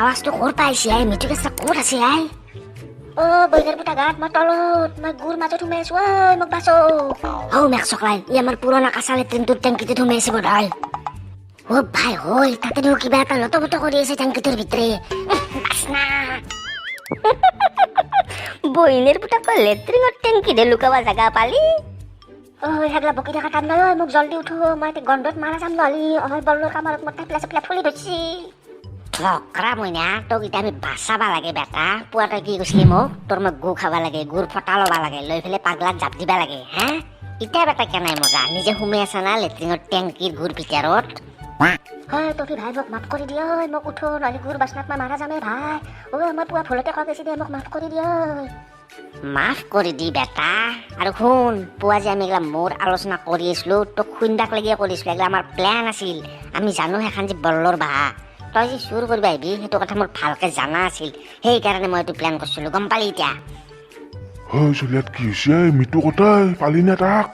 আৱাজটো ক'ৰ পৰা আহিছে I? Mithu কেঁচা ক'ত আছে I? অ' বৈনাৰ পুতা গাঁত, মই তলত, মই গুৰ মাজত সোমাই আছো। ঐ, মোক বাচো। ঔ মেক চকলাই, ই আমাৰ পুৰণা কাঁচা লেট্ৰিনটোৰ টেংকিটোত সোমাই আছে বোধহয়। অ' ভাই হ'ল, তাতে দেখোন কিবা এটা লটপট কৰি আছে টেংকিটোৰ ভিতৰে। বাচনা বইনেৰ পুতাক লেট্ৰিনৰ টেংকিতে লুকাবা জাগা পালি। ঐ, সেইগিলা বকি থকা কাম নাই। ঐ, মোক জলদি উঠো, মই এতিয়া গন্ধত মাৰা যাম নহ'লি। ঐ, বল্লৰ কামৰত মোৰ টেপলা চেপলা ফুলি ধৰছি। থকৰা মইনা, তোক এতিয়া আমি বাচাবা লাগে বেটা। পুৱা তই কি কৈছিলি মোক? তোৰ মই গু খাবা লাগে, গুৰ ফটা ল'বা লাগে, লৈ পেলাই পাগলাত জাপ দিবা লাগে। হা, এতিয়া বেটা কেনাই মজা নিজে সোমাই আছা না লেট্ৰিনৰ টেংকিৰ গুৰ ভিতৰত? হয় তফি ভাই, মোক মাফ কৰি দিয়া। ঐ, মোক উঠো, নহ'লে গুৰ বাচনাত মই মাৰা যামেই ভাই। ঐ, মই পুৱা ভুলতে কোৱা গৈছি দে, মোক মাফ কৰি দিয়া। মাফ কৰি দি বেটা। আৰু শুন, পুৱা যে আমি এগিলা মোৰ আলোচনা কৰি আছিলো, তোক খুন্দাক লাগিয়ে কৰিছিলো। এগিলা আমাৰ প্লেন আছিল। আমি জানো সেইখন যে বল্লৰ বাহা, তই যে চুৰ কৰিব আহিবি সেইটো কথা মোৰ ভালকে জানা আছিল। সেইকাৰণে মই এইটো প্লেন কৰিছিলো, গম পালি এতিয়া? ঐ চলিয়াত, কি হৈছে? মিটু কোথায়? পালি না তাক?